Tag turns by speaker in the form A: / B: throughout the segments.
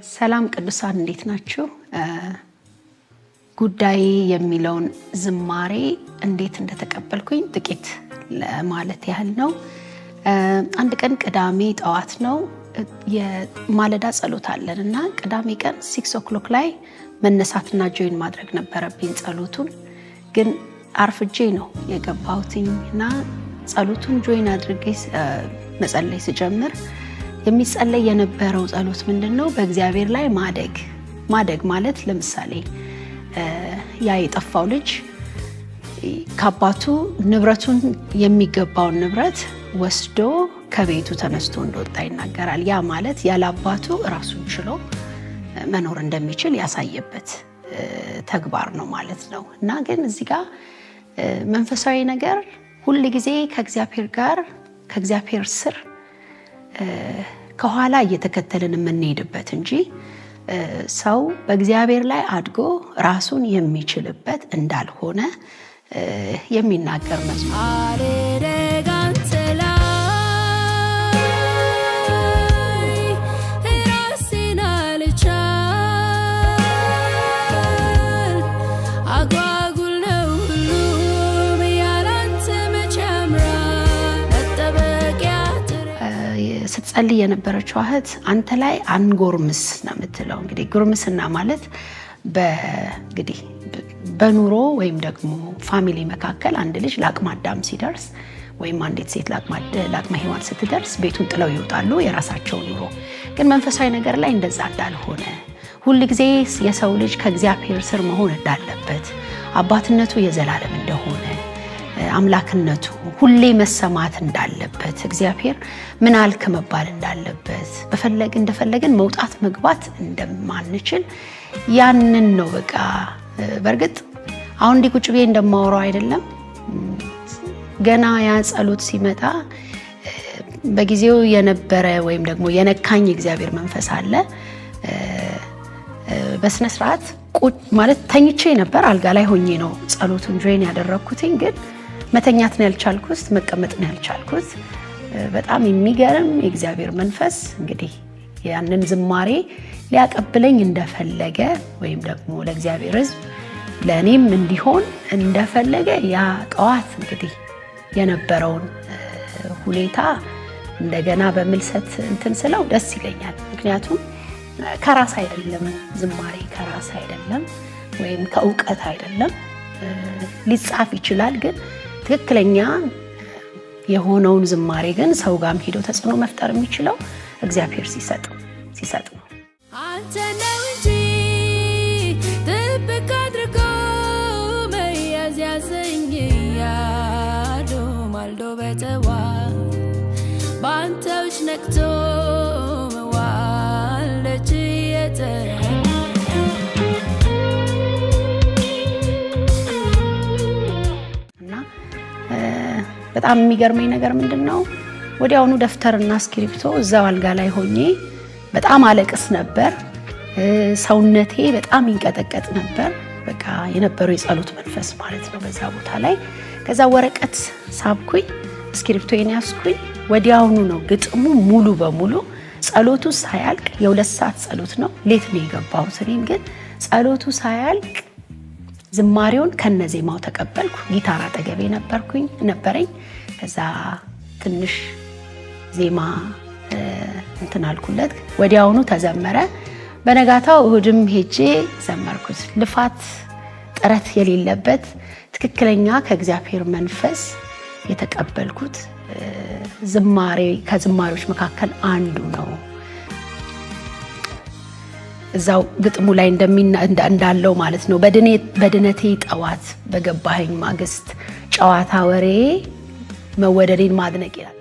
A: ሰላም ቅዱሳን፣ እንዴት ናችሁ? ጉዳይ የሚለውን ዝማሬ እንዴት እንደተቀበልኩኝ ጥቂት ለማለት ያህል ነው። አንድ ቀን ቅዳሜ ጠዋት ነው፣ የማለዳ ጸሎት አለን እና ቅዳሜ ቀን 6 o'clock ላይ መነሳትና join ማድረግ ነበረብኝ ጸሎቱን። ግን አርፍጄ ነው የገባሁትኝ እና ጸሎቱን join አድርጌ መጸለይ ስጀምር የሚጸለይ የነበረው ጸሎት ምንድን ነው? በእግዚአብሔር ላይ ማደግ። ማደግ ማለት ለምሳሌ ያ የጠፋው ልጅ ከአባቱ ንብረቱን፣ የሚገባውን ንብረት ወስዶ ከቤቱ ተነስቶ እንደወጣ ይናገራል። ያ ማለት ያለ አባቱ ራሱን ችሎ መኖር እንደሚችል ያሳየበት ተግባር ነው ማለት ነው። እና ግን እዚህ ጋር መንፈሳዊ ነገር ሁል ጊዜ ከእግዚአብሔር ጋር፣ ከእግዚአብሔር ስር ከኋላ እየተከተልን የምንሄድበት እንጂ ሰው በእግዚአብሔር ላይ አድጎ ራሱን የሚችልበት እንዳልሆነ የሚናገር መዝሙር።
B: አልደግ አንተ ላይ ራሴን አልቻል፣ አጓጉል ነው ሁሉም ያላንተ መቼ ያምራል፣ መጠበቂያ
A: ስትጸልይ የነበረችው እህት አንተ ላይ አንጎርምስ ነው የምትለው። እንግዲህ ጉርምስና ማለት እንግዲህ በኑሮ ወይም ደግሞ family መካከል አንድ ልጅ ለአቅመ አዳም ሲደርስ ወይም አንዲት ሴት ለአቅመ ሔዋን ስትደርስ ቤቱን ጥለው ይወጣሉ፣ የራሳቸው ኑሮ። ግን መንፈሳዊ ነገር ላይ እንደዛ እንዳልሆነ፣ ሁል ጊዜ የሰው ልጅ ከእግዚአብሔር ስር መሆን እንዳለበት፣ አባትነቱ የዘላለም እንደሆነ፣ አምላክነቱ ሁሌ መሰማት እንዳለበት፣ እግዚአብሔር ምን አልክ መባል እንዳለበት፣ በፈለግ እንደፈለግን መውጣት መግባት እንደማንችል ያንን ነው በቃ። በእርግጥ አሁን እንዲህ ቁጭ ብዬ እንደማወራው አይደለም። ገና ያ ጸሎት ሲመጣ በጊዜው የነበረ ወይም ደግሞ የነካኝ የእግዚአብሔር መንፈስ አለ። በስነ ስርዓት ቁጭ ማለት ተኝቼ ነበር። አልጋ ላይ ሆኜ ነው ጸሎቱን join ያደረግኩትኝ። ግን መተኛት ነው ያልቻልኩት፣ መቀመጥ ነው ያልቻልኩት። በጣም የሚገርም የእግዚአብሔር መንፈስ እንግዲህ ያንን ዝማሬ ሊያቀብለኝ እንደፈለገ ወይም ደግሞ ለእግዚአብሔር ሕዝብ ለእኔም እንዲሆን እንደፈለገ ያ ጠዋት እንግዲህ የነበረውን ሁኔታ እንደገና በምልሰት እንትን ስለው ደስ ይለኛል። ምክንያቱም ከራስ አይደለም፣ ዝማሬ ከራስ አይደለም ወይም ከእውቀት አይደለም። ሊጻፍ ይችላል፣ ግን ትክክለኛ የሆነውን ዝማሬ ግን ሰው ጋርም ሄዶ ተጽዕኖ መፍጠር የሚችለው እግዚአብሔር ሲሰጥ ነው።
B: አንተ ነው እንጂ ጥብቅ አድርጎ መያዝ ያዘኝ እያሉ ማልዶ በጠዋት በአንተ ውጭ ነቅቶ መዋል ደጅ የጠና።
A: እና በጣም የሚገርመኝ ነገር ምንድን ነው? ወዲያውኑ ደብተርና እስክሪብቶ እዛው አልጋ ላይ ሆኜ በጣም አለቅስ ነበር። ሰውነቴ በጣም ይንቀጠቀጥ ነበር። በቃ የነበረው የጸሎት መንፈስ ማለት ነው በዛ ቦታ ላይ። ከዛ ወረቀት ሳብኩኝ፣ እስክሪብቶዬን ያዝኩኝ። ወዲያውኑ ነው ግጥሙ ሙሉ በሙሉ ጸሎቱ ሳያልቅ፣ የ2 ሰዓት ጸሎት ነው። Late ነው የገባሁት። እኔም ግን ጸሎቱ ሳያልቅ ዝማሬውን ከነዜማው ተቀበልኩ። ጊታር አጠገቤ ነበረኝ። ከዛ ትንሽ ዜማ እንትን አልኩለት። ወዲያውኑ ተዘመረ። በነጋታው እሁድም ሄጄ ዘመርኩት። ልፋት ጥረት የሌለበት ትክክለኛ ከእግዚአብሔር መንፈስ የተቀበልኩት ዝማሬ ከዝማሬዎች መካከል አንዱ ነው። እዛው ግጥሙ ላይ እንዳለው ማለት ነው። በድነቴ ጠዋት በገባኸኝ ማግስት ጨዋታ ወሬ መወደዴን ማድነቅ ይላል።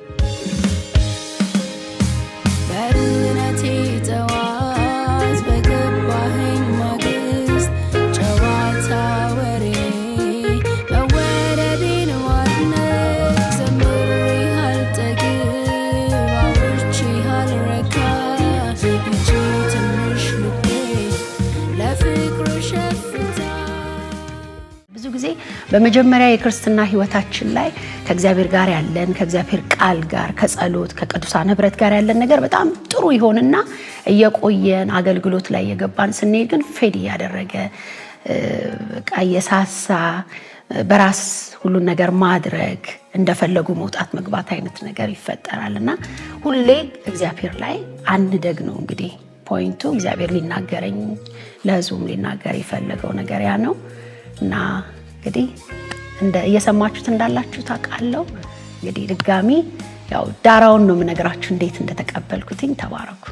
B: በድነቴ ጠዋት በገባኸኝ ማግስት ጨዋታ ወሬ መወደዴን ማድነቅ፣ ዘምሬ አልጠግብ፣ አውርቼ አልረካ፣ ይቺ ትንሽ ልቤ ለፍቅር ሸፍታ።
A: ብዙ ጊዜ በመጀመሪያ የክርስትና ሕይወታችን ላይ ከእግዚአብሔር ጋር ያለን፣ ከእግዚአብሔር ቃል ጋር፣ ከጸሎት፣ ከቅዱሳን ህብረት ጋር ያለን ነገር በጣም ጥሩ ይሆንና እየቆየን አገልግሎት ላይ እየገባን ስንሄድ ግን fade እያደረገ፣ በቃ እየሳሳ፣ በራስ ሁሉን ነገር ማድረግ፣ እንደፈለጉ መውጣት መግባት አይነት ነገር ይፈጠራል እና ሁሌ እግዚአብሔር ላይ አንደግ ነው እንግዲህ point ኡ። እግዚአብሔር ሊናገረኝ ለህዝቡም ሊናገር የፈለገው ነገር ያ ነው እና እንግዲህ እየሰማችሁት እንዳላችሁ ታውቃለሁ። እንግዲህ ድጋሚ ያው ዳራውን ነው የምነግራችሁ እንዴት እንደተቀበልኩትኝ። ተባረኩ።